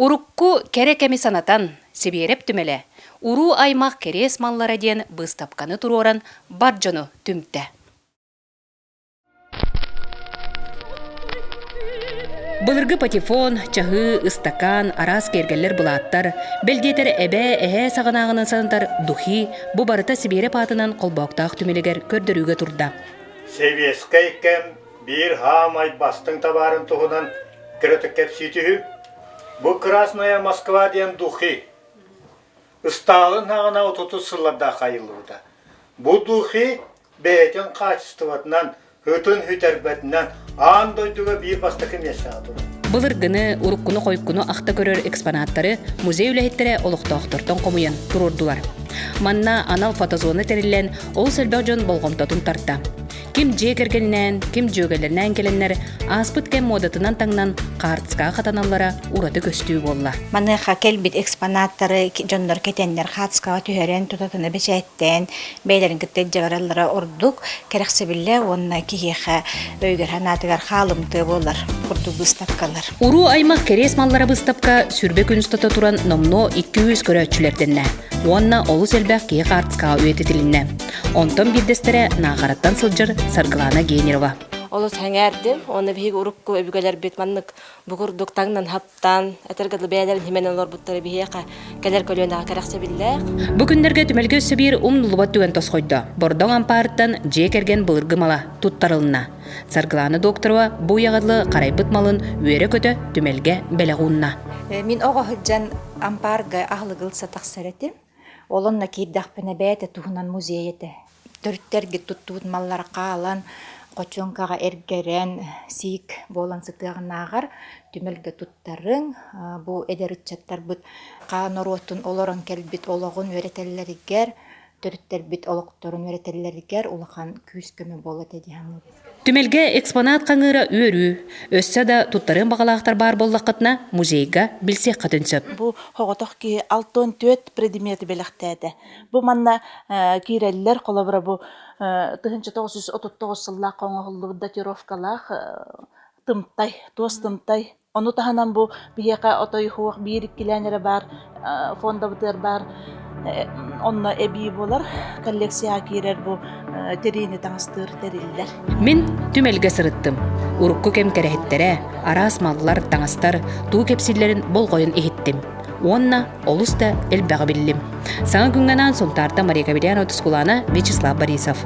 Урукку кэрэ кэми санатан, Сибиэрэп түмэлэ Уруу аймах кэриэс маллара диэн быыстапканы туруоран бар дьону түмтэ. Былыргы патефон, чаһыы, ыстакаан, араас киэргэллэр былааттар, бэл диэтэр эбээ, эһээ саҕанааҕынан санатар духи бу барыта Сибиэрэп аатынан холбооктоох түмэлигэр көрдөрүүгэ турда. Сэбиэскэй кэм биир хаамай бастыҥ табаарын туһунан кыратык кэпсии түһүү. Бу Красная Москва диэн духи Ыстаалын саҕана отутус сыллардаах айыллыбыта. Бу духи бэйэтин хаачыстыбатынан, ытын сүтэрбэтинэн аан дойдуга биир бастакы миэстэҕэ турар. Былыргыны, уруккуну-хойуккуну ахта көрөр экспонаттары музей үлэһиттэрэ олохтоохтортон хомуйан туруордулар. Манна анал фотозона тэриллэн, олус элбэх дьон болҕомтотун тарта. Ким дьиэ кэргэнинээн, ким дьүөгэлэринээн кэлэннэр, ааспыт кэм муодатынан таҥнан хаартыскаҕа хатаналлара ураты көстүү буолла. Маныаха кэлбит экспонаттары дьоннор кэтэннэр хаартыскаҕа түһэрэн, тутатына бэчээттээн, бэйэлэрин кытта илдьэ бараллара ордук кэрэхсэбиллээх уонна киһиэхэ өйүгэр-санаатыгар хаалымтыа буолар курдук быыстапкалар. Уруу аймах кэриэс маллара быыстапка сүрбэ күн устата туран номнуо 200 көрөөччүлэрдэннэ уонна олус элбэх киһи хаартыскаҕа үйэтитилиннэ. Онтон биирдэстэрэ Наахараттан сылдьар Саргылаана Генерова. Олус сэҥээрдим уонна биһиги урукку өбүгэлэрбит маннык бу курдук таҥнан хаптаан, этэргэ дылы бэйэлэрин химэн олорбуттара биһиэхэ кэлэр көлүөнэҕэ кэрэхсэбиллээх. Бу күннэргэ түмэлгэ өссө биир умнуллубат түгэн тосхойдо. Бордоҥ ампаарыттан дьиэ кэргэн былыргы мала туттарылынна. Саргылаана Докторова бу үйэҕэ дылы харайбыт малын үөрэ-көтө түмэлгэ бэлэх уунна. Мин оҕо сылдьан ампаарга аһылыгы ылса тахсар этим. Ол онно киирдэхпинэ бэйэтэ туһунан музей этэ. Төрүттэргит туттубут маллара хаалан, хочуоҥкаҕа эргэрэн, сиик буолан сытыаҕынааҕар түмэлгэ туттарыҥ, бу эдэр ыччаттарбыт хаа норуотун олорон кэлбит олоҕун үөрэтэллэригэр, төрүттэрбит олохторун үөрэтэллэригэр улахан күүс-көмө буолуо этэ дии саныыбын. Түмэлгэ экспонат хаҥыыра үөрүү. Өссө да туттарыан баҕалаахтар баар буоллаххытына, музейга билсиэххитин сөп. Бу соҕотох киһи 64 предмети бэлэхтээтэ. Бу манна киирэллэр, холобура бу 1939 сыллаахха оҥоһуллубут датировкалаах тымтай, туос тымтай Ону таһынан бу биһиэхэ отой суох биир иккилээн эрэ баар фондабытыгар баар онно эбии буолар коллекцияҕа киирэр бу тириини таҥастыыр тэриллэр. Мин түмэлгэ сырыттым. Урукку кэм кэрэһиттэрэ, араас маллар, таҥастар туу кэпсииллэрин болҕойон иһиттим. Уонна олус да элбэҕи биллим. Саҥа күҥҥэ анаан Сунтаартан Мария Кабельянова Тускулаана Вячеслав Борисов.